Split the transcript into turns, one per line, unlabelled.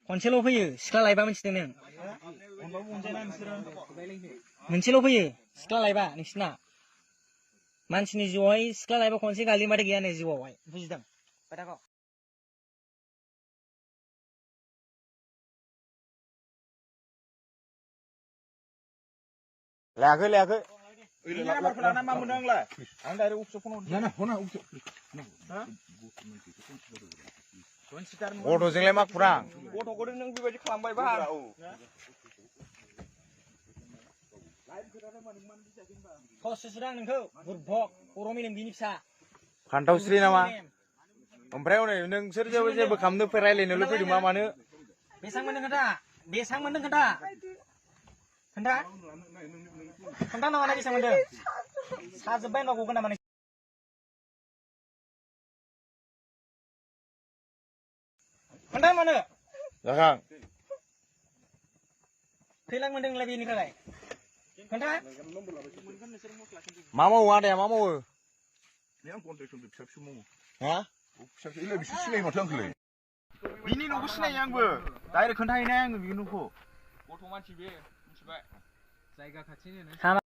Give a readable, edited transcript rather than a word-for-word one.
खनसेल' फैयो सिख्ला लायबा मिथिदों नों मोनसेल' फैयो सिख्ला लायबा नोंसिना मानसिनि जिउआवहाय सिख्ला लायबा खनसे गालिमाथाय गैयानो जिउआवहाय बुजिदों खोथाखौ
लायाखै लायाखै
मा मोनदों आंलाय आं डाइरेक्ट अफिसाव फन
गथ'जोंलाय मा खुरां
गथ'खौ नों बेबायदि खालामबाय बा
खस्थ' आं नोंखौ बुरभक बर' मेलेम बिनि फिसा
फान्थावस्रि नामा ओमफ्राय हनै नोंसोर जेबो खालामनो रायलायनोल' फैदों मा मानो
बेसेबां मोनदों खोन्था बेसेबां मोनदों खोन्था खोन्था खोन्था नामा बेसेबां मोनदों साजोब्बाय होनबा गगोन नामा खोन्था मानो
जाखां
खैलां मोनदों नोंलाय बेनिफ्राय खोन्था
मा मावो आदाया मा मावो हा
बिसोर सिनायो माथो आंखौलाय बिनि न'खौ सिनायो आंबो डाइरेक्ट खोन्थाहैनाय आङो बिनि न'खौ गथ' मानसि बे मिथिबाय जायगा खाथिनि